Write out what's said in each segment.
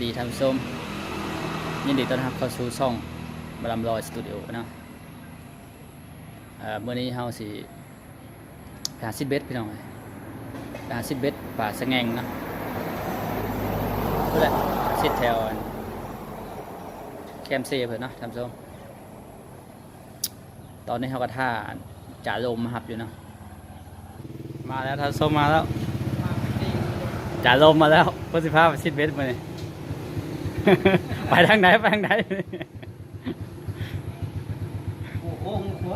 ດີທ່ານຜູ້ຊົມ, ຍິນດີຕ້ອນຮັບເຂົ້າສູ່ຊ່ອງ ມາລຳລອຍສະຕູດິໂອເນາະ. ເອີ ມື້ນີ້ເຮົາຊິໄປຫາຊິດເບັດພີ່ນ້ອງເອີຍ, ໄປຫາຊິດເບັດປາສະແງງເນາະ. ພຸ້ນແຫຼະ ຊິດແຖວອັນແຄມເຊເພິ່ນເນາະທ່ານຜູ້ຊົມ. ຕອນນີ້ເຮົາກໍຖ້າຈາລົມມາຮັບຢູ່ເນາະ. ມາແລ້ວທ່ານຜູ້ຊົມ, ມາແລ້ວ ຈາລົມມາແລ້ວ, ເພິ່ນຊິພາໄປຊິດເບັດມື້ນີ້. ໄປທາງໃດ ໄປທາງໃດ? ໂອ້ໂຫ ຫົວ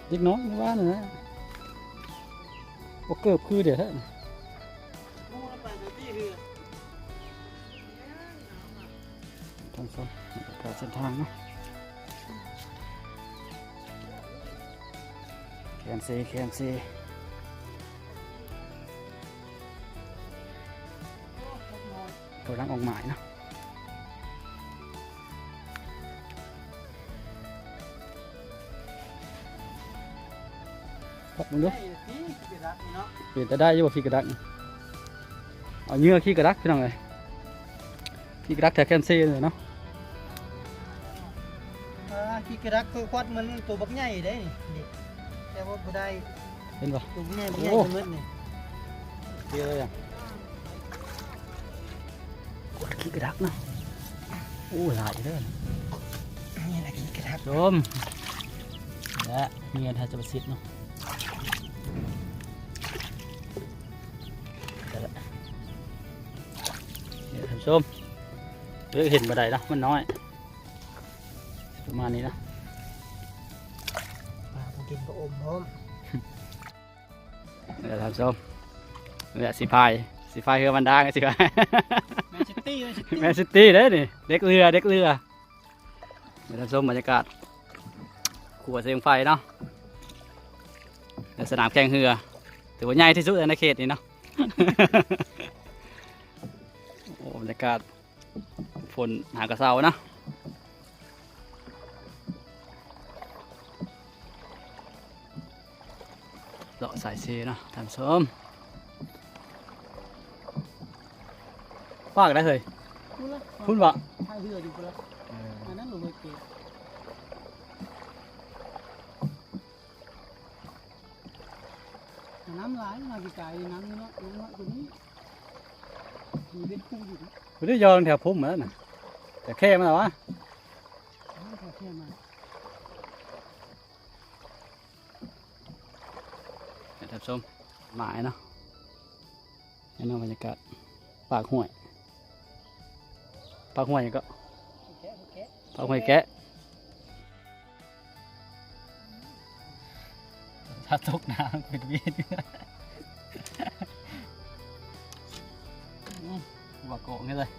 ເດັກນ້ອຍໃນບ້ານນະ ບໍ່ເກີບຄືເດະແທ້. ທ່ານຜູ້ຊົມ ເສັ້ນທາງເນາະ ແຄມເຊ ແຄມເຊ ກຳລັງອອກໝາຍເນາະ. ວັດເບິ່ງດູ ໄດ້ຢູ່ຕິ ຂີ້ກະດັກນີ້ເນາະ ເປັນຕາໄດ້ຢູ່ບໍ່ ຂີ້ກະດັກ? ເອົາເຫຍື່ອຂີ້ກະດັກພີ່ນ້ອງເອີຍ, ຂີ້ກະດັກແຖວແຄມເຊນີ້ເນາະ. ອ່າ ຂີ້ກະດັກຄືຄວັດມັນໂຕບັກໃຫຍ່ເດ້ນີ້ ນີ້ ແຕ່ວ່າບໍ່ໄດ້ ເຫັນບໍ່? ໂຕບັກໃຫຍ່ ບັກໃຫຍ່ ໂອ້ ໝົດນີ້ ເຈອແລ້ວ. ກວດຂີ້ກະດັກເນາະ. ໂອ້ ຫຼາຍເດີ ນີ້ລະຂີ້ກະດັກ ຊົມ ແລະ ເຫຍື່ອຖ້າຈະປະສິດເນາະ. ນີ້ທ່ານຜູ້ຊົມ ເອີ ເຫັນບໍ່ໄດ້ເນາະ ມັນນ້ອຍ ປະມານນີ້ເນາະ. ປາບໍ່ກິນກໍອົມພ້ອມ. ເອີ ທ່ານຜູ້ຊົມ ເອີ ຊິພາຍ ຊິພາຍເຮືອບັນດາ ຊິພາຍ ແມນຊິຕີ ແມນຊິຕີ ແມນຊິຕີເດ້ນີ້ ເດັກເຮືອ ເດັກເຮືອ. ເອີ ທ່ານຜູ້ຊົມ ບັນຍາກາດຂົວເຊງໄຟເນາະ ແລະ ສະໜາມແຂ່ງເຮືອ ຖືວ່າໃຫຍ່ທີ່ສຸດໃນເຂດນີ້ເນາະ. ໂອ້ ບັນຍາກາດຝົນຫາກະເຊົາເນາະ. ເລາະສາຍເຊເນາະທ່ານຜູ້ຊົມ. ປາກໄດ້ເຮີ້ຍ ພຸ້ນລະ ພຸ້ນບໍ່? ທ່າເຮືອຢູ່ພຸ້ນລະ. ເອີ ອັນນັ້ນໂລເກດ ນ້ຳຫຼາຍ ມາປີກາຍນ້ຳນ້ອຍ ນ້ອຍກວ່ານີ້ ມີເບັດປູຢູ່. ບໍ່ໄດ້ຢອງແຖວພຸ້ມມາແລ້ວນະ ແຕ່ແຄ່ມາແລ້ວວະ ແຖວແຄ່ມາ. ໃຫ້ທ່ານຜູ້ຊົມໝາຍເນາະ ໃຫ້ເນາະ ບັນຍາກາດປາກຫ້ວຍ ປາກຫ້ວຍຫຍັງເກາະ ປາກຫ້ວຍແກະ ຖ້າຕົກນ້ຳເປັນເວນ. ກອງນີ້ເລີຍ.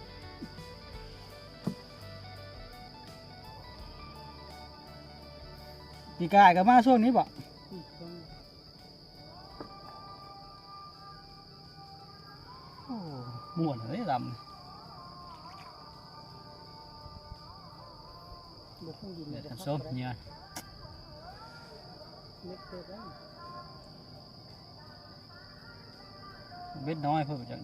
ປີກາຍກໍມາຊ່ວງນີ້ບໍ? ໂອ້ ມ່ວນເລີຍລຳ. ບໍ່ຄົງດິນ ເບັດ ເຮັດ ທ່ານຜູ້ຊົມ ເໜື່ອ ເບັດເກີບແລ້ວ ເບັດນ້ອຍໂພດຈັກ.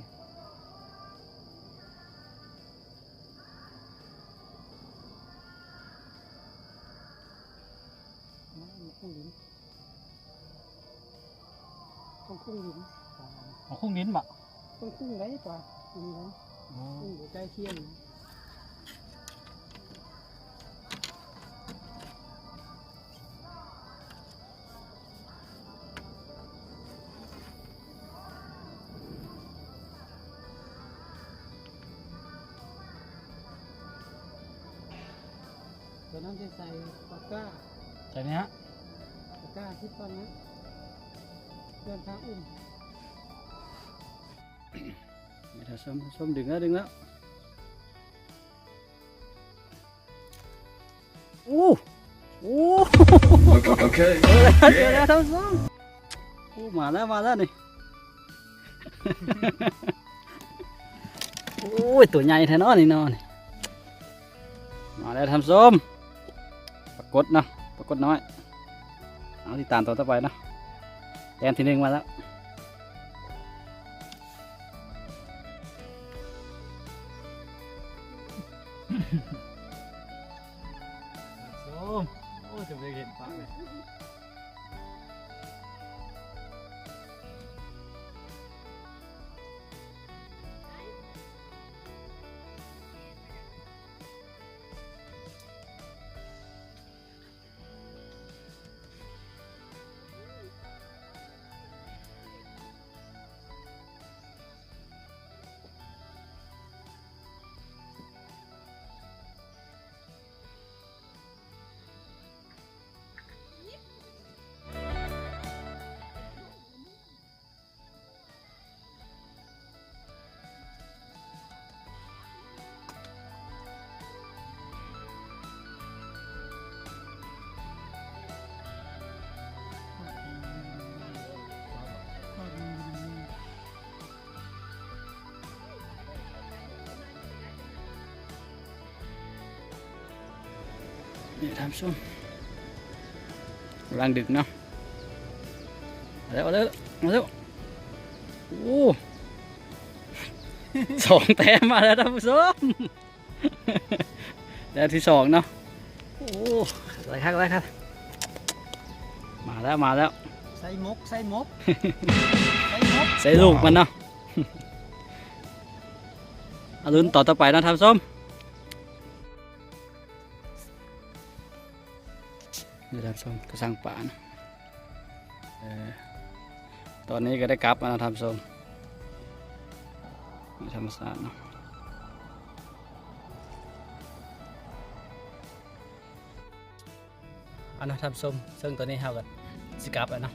ຕ້ອງຄຸງດິນ ຕ້ອງຄຸງດິນ ປາ ຕ້ອງຄຸງດິນບໍ? ຕ້ອງຄຸງໄດ໋ປາ ຄຸງໄດ໋ ໂອ້ ຄຸງໃກ້ຄຽງ. ຕົວນັ້ນຈະໃສ່ປາກ້າ ໃສ່ນີ້ຮະ ປາກ້າທີ່ຕ້ອງນະ ເລື່ອງທາງອຸ່ມ. ນີ້ ທ່ານຜູ້ຊົມ ຜູ້ຊົມ ດຶງແລ້ວ ດຶງແລ້ວ. ໂອ້ ໂອ້ ໂອເຄ ເຈີແລ້ວ ເຈີແລ້ວທ່ານຜູ້ຊົມ. ໂອ້ ມາແລ້ວ ມາແລ້ວນີ້. ໂອ້ຍ ຕົວໃຫຍ່ແທ້ເນາະນີ້ເນາະ. ມາແລ້ວທ່ານຜູ້ຊົມ ປາກົດເນາະ ປາກົດນ້ອຍ. ເອົາ ຕິດຕາມຕອນຕໍ່ໄປເນາະ ແຕ້ມທີໜຶ່ງມາແລ້ວ. ໂອ້ ຈະໄປເຫັນປາເລີຍ. ນີ້ທ່ານຜູ້ຊົມ ກຳລັງດຶງເນາະ. ເອົາແລ້ວ ເອົາແລ້ວ ເອົາແລ້ວ. ໂອ້ ສອງແຕ້ມມາແລ້ວທ່ານຜູ້ຊົມ. ແຕ້ມທີສອງເນາະ. ໂອ້ ຫຼາຍຄັກ ຫຼາຍຄັກ. ມາແລ້ວ ມາແລ້ວ. ໃສ່ໝົກ ໃສ່ໝົກ ໃສ່ໝົກ ໃສ່ລູກມັນເນາະ. ອາລຸນຕໍ່ຕໍ່ໄປເນາະທ່ານຜູ້ຊົມ. ນີ້ທ່ານຜູ້ຊົມ ກະຊັງປານະ. ເອີ ຕອນນີ້ກໍໄດ້ກັບມາແລ້ວທ່ານຜູ້ຊົມ ທຳມະຊາດເນາະ. ເອົາເນາະທ່ານຜູ້ຊົມ ເຊິ່ງຕອນນີ້ເຮົາກໍຊິກັບແລ້ວເນາະ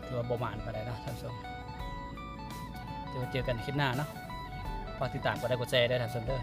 ຖືວ່າບໍ່ໝານປານໃດເນາະທ່ານຜູ້ຊົມ. ຖືວ່າເຈີກັນຄລິບໜ້າເນາະ. ຝາກຕິດຕາມ ກົດໄລ ກົດແຊເດີທ່ານຜູ້ຊົມເດີ.